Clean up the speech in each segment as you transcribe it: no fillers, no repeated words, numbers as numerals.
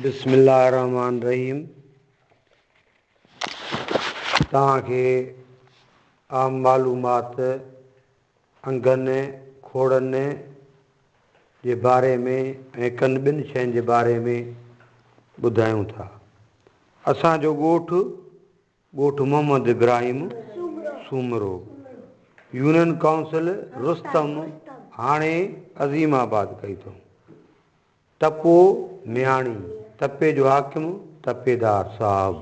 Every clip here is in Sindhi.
بسم الله الرحمٰن الرحيم توهان کي عام معلومات انگن کوڙن جي باري ۾ ۽ ڪن ٻن شين جي باري ۾ ٻڌايون ٿا. اسان جو ڳوٺ ڳوٺ محمد ابراهيم سومرو، يونين ڪائونسل رستم هاڻي عظيم آباد ڪئي اٿئون. تپو مياڻي، تپي جو حاڪم تپيدار صاحب.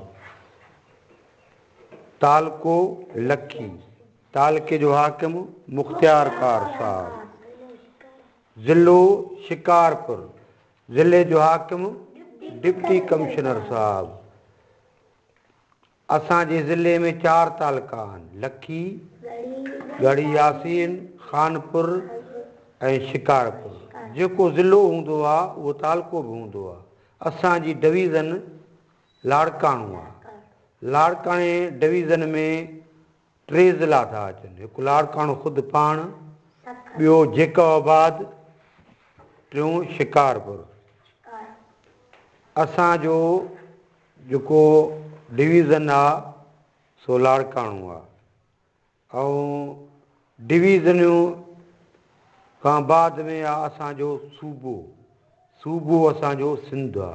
تعلقو لکي، تعلقي جو حاڪم مختيارڪار صاحب. ضلعو شڪارپور، ضلعي جو حاڪم ڊپٽي ڪمشنر صاحب. اسان جي ضلعي ۾ چار تعلقا آهن، لکي، ڳڙهي ياسين، خانپور ۽ شڪارپور. جيڪو ضلعو هوندو آ اهو تعلقو به هوندو آ. اسان جي ڊويزن لاڙڪاڻو آ. لاڙڪاڻي ڊويزن ۾ ٽي ضلعا ٿا اچن، هڪ لاڙڪاڻو خود پاڻ، ٻيو جيڪب آباد، ٽيون شڪارپور. اسان جو جيڪو ڊويزن آ سو لاڙڪاڻو آ ۽ ڊويزنيون کان بعد ۾ آ اسان جو صوبو، صوبو اسان جو سنڌ آ.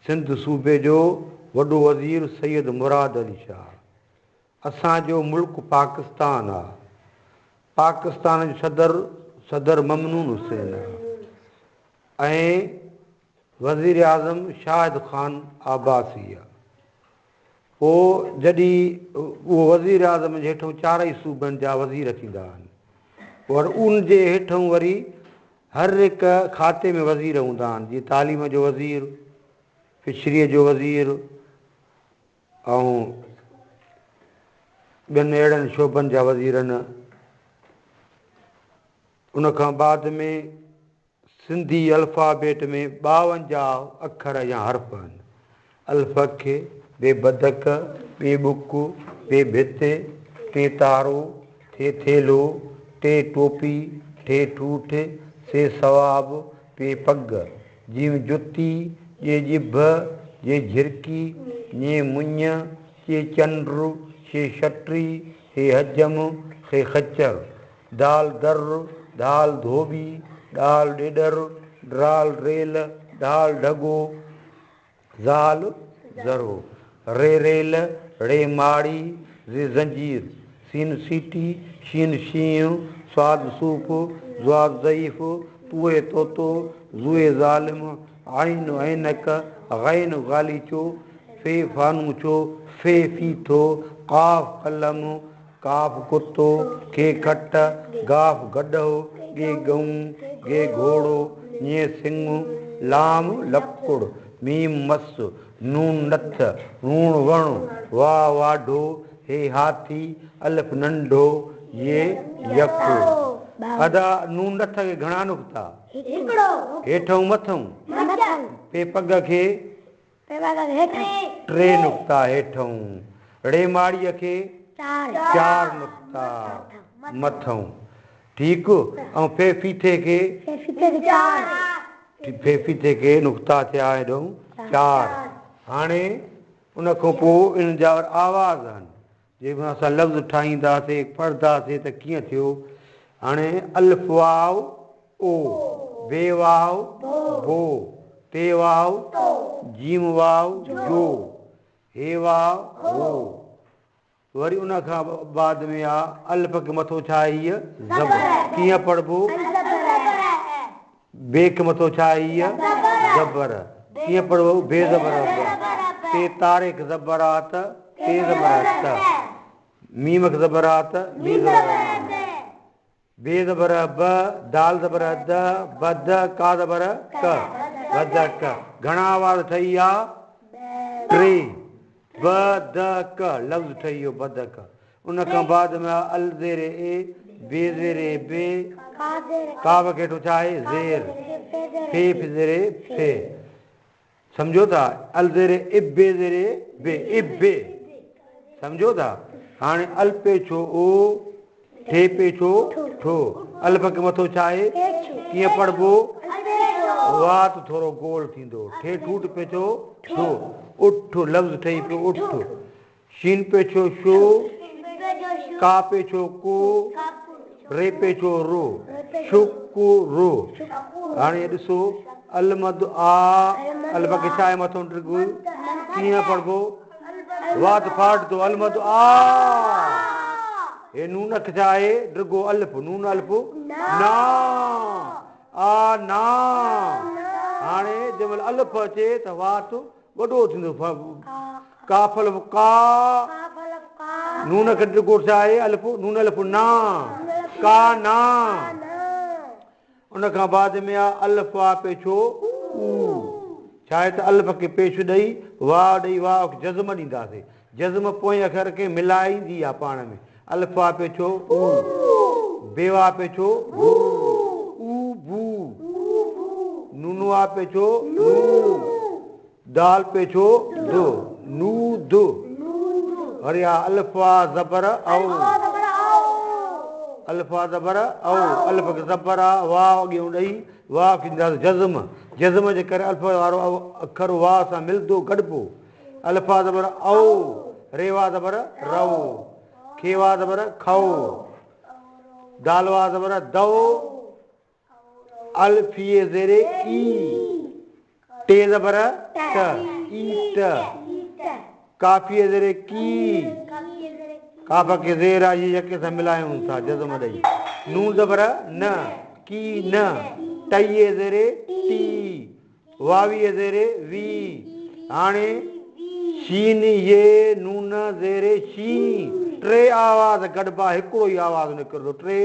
سنڌ صوبي جو وڏو وزير سيد مراد علي شاهه. اسان جو ملڪ پاڪستان آ. پاڪستان جو صدر صدر ممنون حسين آ ۽ وزيراعظم شاهد خان عباسي آ. پوء جڏهن اهو وزيراعظم جي هيٺئون چارئي صوبن جا وزير ٿيندا آهن. ور ان جي هيٺئون وري هر هڪ کاتي ۾ وزير هوندا آهن جيئن تعليم جو وزير، فشريء جو وزير ۽ ٻين اهڙن شعبن جا وزيرن. ان کان بعد ۾ سنڌي الفابيٽ ۾ 52 اکر يا حرف آهن. الف اک، ب بدڪ، ب ٻڪ، ب ڀت، ت تارو، ٿ ٿيلهو، ٽ ٽوپي، ٺ ٺوٺ، س ثواب، پ پڳ، ج جتي، ڄ ڄڀ، ج جهرڪي، ڃ مڃ، چ چنڊ، ش شٽري، ه حجم، خ خچر. دال در، ڌال ڌوٻي، ڏال ڏيڏر، ڊرال ريل، ڍال ڍڳو، زال ذرو، ري ريل، ڙي ماڙي، ز زنجير، سين سيٽي، شين شينهن، صاد صوف، ضاد ضعيف، طوئي طوطو، ظوئي ظالم، عين عينڪ، غين غاليچو، ف فانوڇو، ف ڦيٿو، قاف قلم، ڪاف ڪتو، کي کٽ، گاف گڏهه، ڳي ڳئون، گهي گهوڙو، ڃي سڱ، لام لڪڙ، ميم مس، نون نٿ، روڻ وڻ، واء واڍو، هي هاٿي، الف ننڍو، يي يڪو. ادا نون نٿ کي گهڻا نقطا؟ هيٺئون مٿئون؟ پي پڳ کي؟ ٽي نقطا هيٺئون. ڙي ماڙيء کي چار نقطا مٿئون. ٺيڪ ۽ ڦي ڦيٿي کي ڦي ڦيٿي کي نقطا ٿيا هيڏئون چار. هاڻي ان کان پوء ان جا آواز آهن. جيڪڏهن اسان لفظ ٺاهينداسين، پڙهنداسين ته ڪيئن ٿيو؟ هاڻي الف واو او، بي واو بو، تي واو تو، جيم واو جو، هي واو هو. وري ان کان بعد ۾ آ الف کي مٿو ڇا آهي هيء زبر. ڪيئن پڙهبو؟ بي کي مٿو ڇا آهي هيء زبر. ڪيئن پڙهبو؟ بي زبر ب. تي تاري کي زبر آ ته تي زبر آ ت. ميم کي زبر آ ته مي زبر آ م. بي زبر ب، دال زبر د، ب د، ڪا زبر ڪ، بدڪ. گهڻا آواز ٺهي ويا؟ ٽي. ب د ڪ لفظ ٺهي ويو بدڪ. ان کان بعد ۾ آ ال زير اي، بي زير بي، ڪاف کي هيٺون ڇا آهي؟ زير، ف ف زير ف. سمجهو ٿا؟ ال زير ا بي زير بي، ابي. سمجهو ٿا؟ هاڻي ال پيڇو او، ٺ پيڇو ٺو. الف کي مٿو ڇا آهي؟ ڪيئن پڙهبو؟ وات ٿورو گول ٿيندو. ٺي ٺوٺ پيڇو ٺو، اٺ، لفظ ٺهي پيو اٺ. شين پيڇو شو، ڪا پيڇو ڪو، ري پيڇو رو، شڪ رو. هاڻي ڏسو المد آ، الف کي ڇا آهي مٿو ڊگهو، ڪيئن پڙهبو؟ وات ڦاٽندو، المد آ. هي نون کي ڇا آهي ڊگهو الف، نون الف نا، آ نا. هاڻي جنهن مهل الف اچي ته وات وڏو ٿيندو. ڪاف الف ڪا، نون کي ڊگهو ڇا آهي الف، نون الف نا، ڪا نا. ان کان بعد ۾ آ الف آ پيڇو او. ڇا آهي ته الف کي پيش ڏئي واء ڏئي واء کي جزم ڏينداسين. جزم پوئين اکر کي ملائيندي آ پاڻ ۾. الف آ پيڇو او، بي آ پيڇو بو، او بو. نون آ پيڇو نو، دال پيڇو د، نو د. وري آ الف آ زبر او، الف آ زبر او، الف کي زبر آ، واء اڳيون ڏئي واء کي ڏينداسين جزم، جزم جي ڪري الف وارو اکر واء سان ملندو گڏبو. الف آ زبر او، ري وا زبر رو، کي وا زبر کئو، دال وا زبر دو، الف يي زير اي، ٽي زبر ٽ، اي ٽ، ڪاف يي زير ڪي، ڪاف کي زير آ يي يڪي سان ملايون ٿا جزم ڏئي، نون زبر ن، ڪي ن، ٽ يي زير ٽي، واويء زير وي، هاڻي شين يي نون زير شين، ٽي آواز گڏبا هڪڙو ئي آواز نڪرندو، ٽي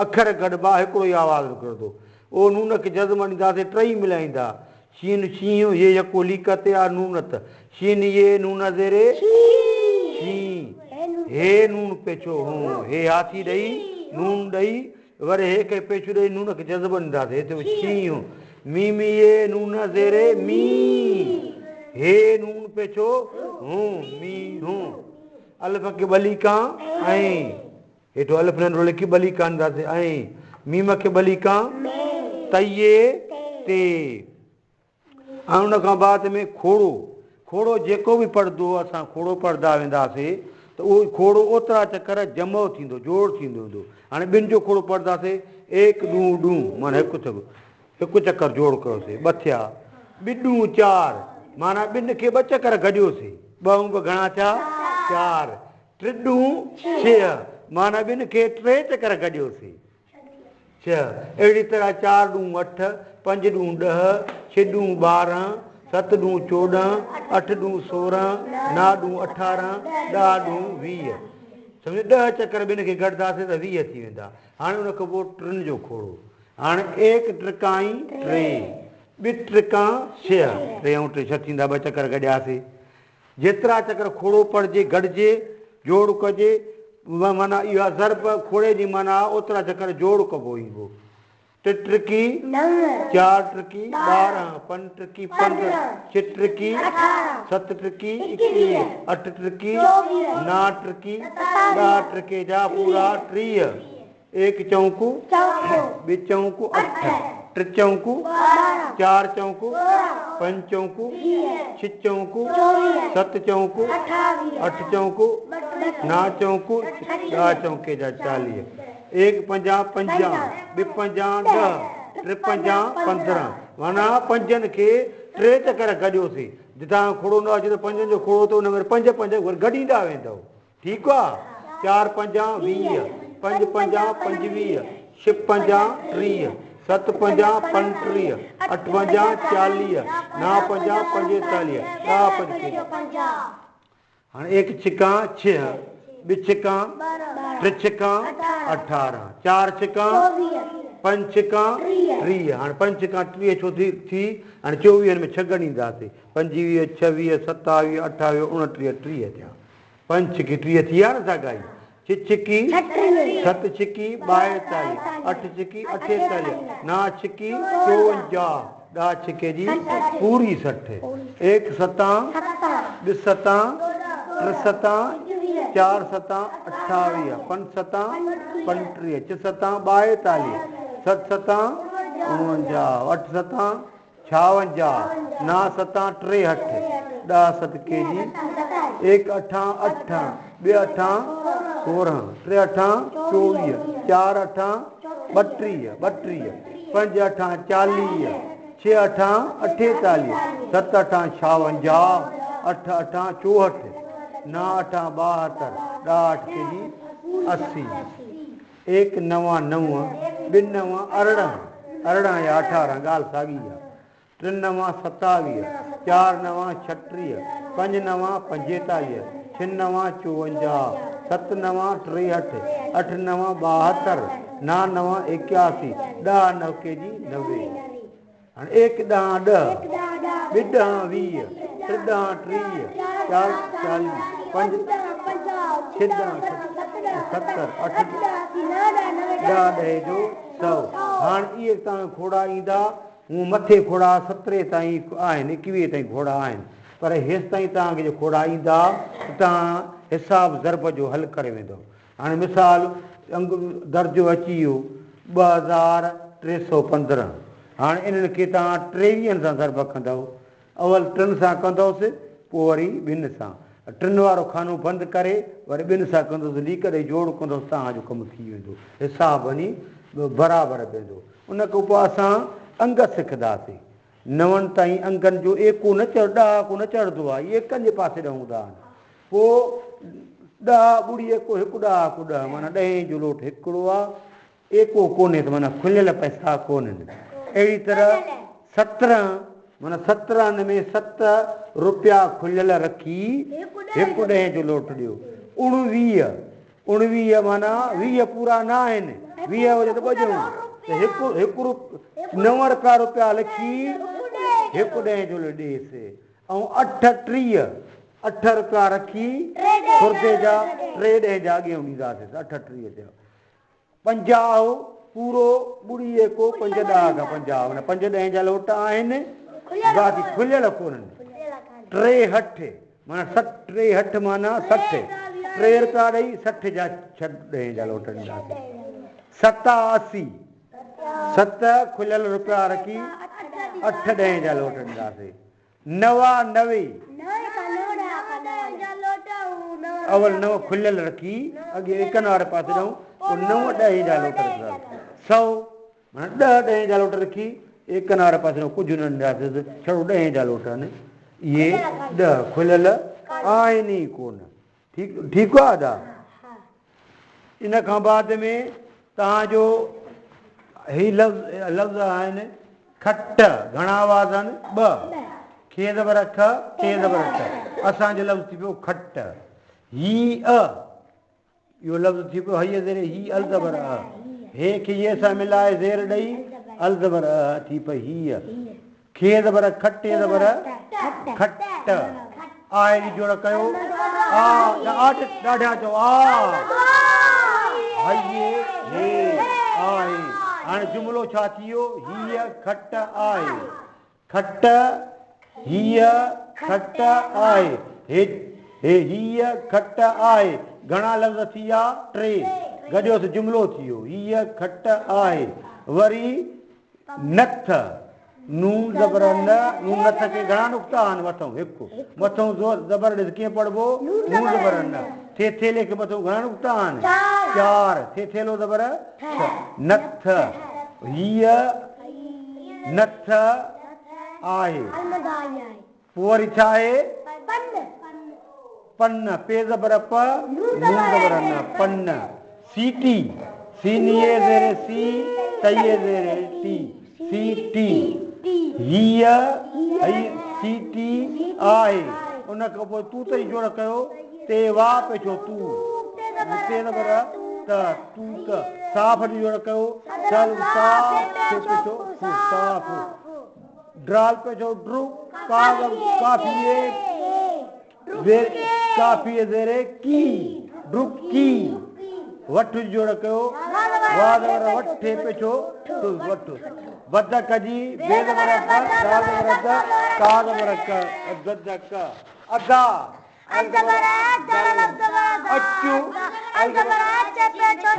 اکر گڏبا هڪڙو ئي آواز نڪرندو. اهو نون کي جزم ڏينداسين ٽئي ملائيندا، شين شينهن يي يڪو ليڪ تي آ نون ته، شين يي نون زير شين، هي نون پيڇو هون، هي هاٿي ڏئي نون ڏئي وري هي کي پيش ڏئي نون کي جذب ڏينداسين. هتي به شينهن، ميم يي نون زير مي، هي نون پيڇو هون، مينهون. الف کي ٻه ليڪان ۽ هيٺو الف ننڍڙو لکي ٻه ليڪان ڏينداسين ۽ ميم کي ٻه ليڪان تي تي. ۽ ان کان بعد ۾ کوڙو، کوڙو جيڪو به پڙهندو اسان کوڙو پڙهندا وينداسي ته اهو کوڙو اوترا چڪر جمع ٿيندو، جوڙ ٿيندو ويندو. هاڻي ٻن جو کوڙو پڙهنداسي ايڪ ڏون ڏون معنيٰ هڪ ٿيو هڪ چڪر جوڙ ڪيوسي ٻه ٿيا، ٻه ڏون چار معنيٰ ٻن کي ٻه چڪر گڏيوسي، ٻه ۽ ٻه گهڻا ٿيا؟ چار، ٽي ڏون ڇهه معنيٰ ٻن کي ٽي چڪر گڏيوسي. ڇهه. اهڙي طرح چار ڏون اٺ، پنج ڏون ڏهه، ڇهه ڏون 12، ست ڏون 14، اٺ ڏون 16، نو ڏون 18، ڏهه ڏون 20. سمجهو ڏهه چڪر ٻن کي گڏنداسين ته 20 ٿي ويندا. هاڻي ان کان پوء ٽن جو کوڙو. هاڻي ايڪ ٽرڪائين ٽي، ٻه ٽرڪان ڇهه. ٽي ۽ ٽي ڇهه ٿيندا، ٻه چڪر گڏياسين. جيترا چڪر کوڙو پڙهجي، گڏجي، جوڙ ڪجي، معنيٰ اها ضرب کوڙي جي معنيٰ آهي اوترا چڪر جوڙ ڪبو ايندو. ٽي ٽرڪي نو، چار ٽرڪي 12، 12، پنج ٽرڪي 15، 15، ڇهه ٽرڪي 18، ست ٽرڪي 21، 21، اٺ ٽرڪي 24، نو ٽرڪي 27، ڏهه ٽرڪي جا پورا 30، 30. ايڪ چونڪ چونڪ، ٻه چونڪ اٺ، اٺ، ٽي چونڪ 12، چار چونڪ 16، پنج چونڪ 20، ڇهه چونڪ 24، ست چونڪ 28، اٺ چونڪ 32، نو چونڪ 36، ڏهه چونڪي جا 40. ايڪ پنجان پنجان، ٻه پنجان ڏهه، ٽي پنجان 15. معنيٰ پنجن کي ٽي چڪر گڏيوسين. جتان کوڙو نه اچي ته پنجن جو کوڙو ته ان ۾ پنج پنج گڏيندا ويندؤ. ٺيڪ آ؟ چار پنجان 20، پنج پنجان 25، ڇهه پنجان 30، ست پنجان 35، اٺ پنجان 40، نو پنجان 45، ڏهه پنج. هاڻي ايڪ ڇڪان ڇهه، ٻه ڇڪان ٽي ڇڪان 18، چار ڇڪان پنج ڇڪان 30. هاڻي پنج ڇڪان 30 ڇو ٿي ٿي؟ هاڻي چوويهن ۾ ڇهه ڳڻينداسين، 25، 26، 27، 28، 29، 30 ٿيا. پنج ڇڪي 30 ٿي ويا نه ساڳا ئي. ڇهه ڇڪي ست ڇڪي 42، اٺ ڇڪي 48، نو ڇڪي 54، ڏهه ڇڪي جي پوري 60. ايڪ ستان، ٻه ستان، ٽي ستان، چار ستان 28، پنج ستان 35، ڇهه ستان 42، ست ستان 49، اٺ ستان ڇاونجاهه، نو ستان ٽيهٺ، ڏهه ست ڪي جي، ايڪ اٺان اٺ، ٻه اٺان 16، ٽي اٺان 24، چار اٺان 32، 32، پنج اٺان 40، ڇهه اٺان 48، ست اٺان 56، اٺ اٺان 64، نو اٺان 72، ڏهه اٺ ڪي جي 80. ايڪ نو نو، ٻه نو 18، 18 يا 18 ڳالهه ساڳي آهي. ٽي نو 27، چار نو 36، پنج نو 45، ڇهه نو 54، ست نو 63، اٺ نو 72، نو نو 81، ڏهه نو ڪي جي 90. هاڻي ايڪ ڏهه ڏهه، ٻه ڏهه 20، ٽي ڏهه 30، چار 40، پنج ڇهه ڏهه 70، اٺ ڏهه ڏهي جو 100. هاڻي اهي توهان کي کوڙا ايندا. هونء مٿي کوڙا 17 تائين آهن، 21 تائين کوڙا آهن، پر هيستائين توهان کي جي کوڙا ايندا ته توهان حساب ضرب جو حل ڪري ويندؤ. هاڻي مثال انگ درجو اچي ويو 2315. هاڻي انهن کي توهان 23 سان ضرب ڪندؤ. اول ٽن سان ڪندؤس، پوء وري ٻن سان. ٽن وارو خانو بند ڪري وري ٻن سان ڪندؤس، ليڪ ڏئي جوڙ ڪندؤس، توهان جو ڪم ٿي ويندو، حساب وڃي برابر بيهندو. ان کان پوء اسان انگ سکنداسين. نون تائين انگن جو ايڪو نه چڙ، ڏهاڪو نه چڙهندو آهي، اهي ايڪن جي پاسي ڏانهن هوندا آهن. پوء ڏهه ٻڙي ايڪو هڪ ڏهاڪو ڏهه معنيٰ ڏهين جو لوٽ هڪڙو آهي، ايڪو ڪونهي ته معنيٰ کليل پئسا ڪونهن. اهڙي طرح 17 معنيٰ 17 ۾ ست روپيا کليل رکي هڪ ڏهين جو لوٽ ڏيو. 19، 19 معنيٰ 20 پورا نه آهن، 20 هجي ته ٻه ڏيون ته هڪ هڪ نو روپيا روپيا لکي هڪ ڏهين جو لوٽ ڏيس. ۽ اٺ 30، اٺ روپيا رکي خردي جا ٽي ڏهين جا اڳيون ڏينداسين. اٺ 30 ٿيا. 50 پورو ٻڙي ايڪو پنج ڏهه کان 50 معنيٰ پنج ڏهين جا لوٽ آهن، باقي کليل ڪونهن. 63 معنيٰ 60، 63 معنيٰ 60، ٽي روپيا ڏئي 60 جا ڇهه ڏهين جا لوٽ ڏينداسين. 87، ست کليل روپيا رکي اٺ ڏهين جا لوٽ ڏينداسين. 99، اول نو کليل رکي اڳي ايڪن واري پاسي ڏانهن پوء نو ڏهين جا لوٽ رکنداسين. 100 معنيٰ ڏهه ڏهين جا لوٽ رکي ايڪن واري پاسي ڏانهن ڪجهه نه ڏينداسين، ڇڙو ڏهين جا لوٽ آهن. اهي ڏهه کليل آهن ئي ڪونه. ٺيڪ ٺيڪ آ ادا. ان کان بعد ۾ توهان جو هي لفظ لفظ آهن کٽ، گهڻا آواز آهن؟ ٻه. کي زبرک، ٽي زبر ٽ. اسان جو لفظ ٿي پيو کٽ. هي ا، اهو لفظ ٿي پيو هيء زير هي ال زبر ا. هي کي يي سان ملائي زير ڏئي ال زبر ا ٿي پئي هيء. کي زبر کٽ، ٽي زبر کٽ. آء جي جوڙ ڪيو آ، آ ڏاڍا چئو آ. هيء هي آهي. هاڻي جملو ڇا ٿي ويو؟ هيء کٽ آهي. کٽ، هيء کٽ آهي. هي هيء کٽ آهي. گهڻا لفظ ٿي ويا؟ ٽي. گڏيوس جملو ٿي ويو. هيء کٽ آهي. وري نٿ، نون زبر ن، نون نٿ کي گهڻا نقطا آهن؟ مٿئون هڪ، مٿئون زور زبر ڏس ڪيئن پڙهبو؟ نون زبر ن، ٿي ٿيلهي کي مٿئون گهڻا نقطا آهن؟ چار، ٿي ٿيلهو زبر ٿ، نٿ، هيء نٿ آهي. پوء وري ڇا آهي؟ پن، پ زبر پ، نون زبر ن، پن. سيٽي، سين يي زير سي، ت يي زير ٽي، سيٽي. هيء، هي، سيٽي آهي. ان کان پوء توت جي جوڙ ڪيو، تي وا پيڇو تو، تي زبر ت، توت. صاف جي جوڙ ڪيو، سا، ٿي پيڇو ڦو، صاف. ڊرال پيڇو ڊر، ڪا قافيي زير قافيي زير ڪي، ڊرڪي. وٺ جي جوڙ ڪيو، وا زبر وٺ پيڇو ٺ، وٺ. بدڪ جي بي زبر ب، دال زبر د، ڪا زبر ڪ، بدڪ. ادا، اچ،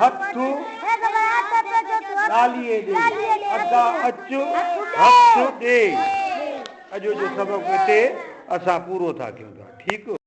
هٿ، ڏاليء ڏي، ادا اچ، هٿ ڏي. اڄ جو سبق هتي اسان پورو ٿا ڪيون ٿا. ٺيڪ.